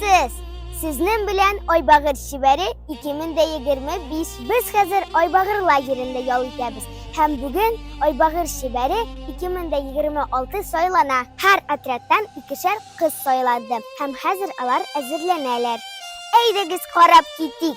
Исәнмесез! Сезнең белән Айбагыр чибәре 2025. Без хәзер Айбагыр лагерендә ял итәбез. Һәм бүген Айбагыр чибәре 2026 сайлана. Һәр отрядтан икешәр кыз сайланды һәм хәзер алар әзерләнәләр. Әйдәгез карап китик!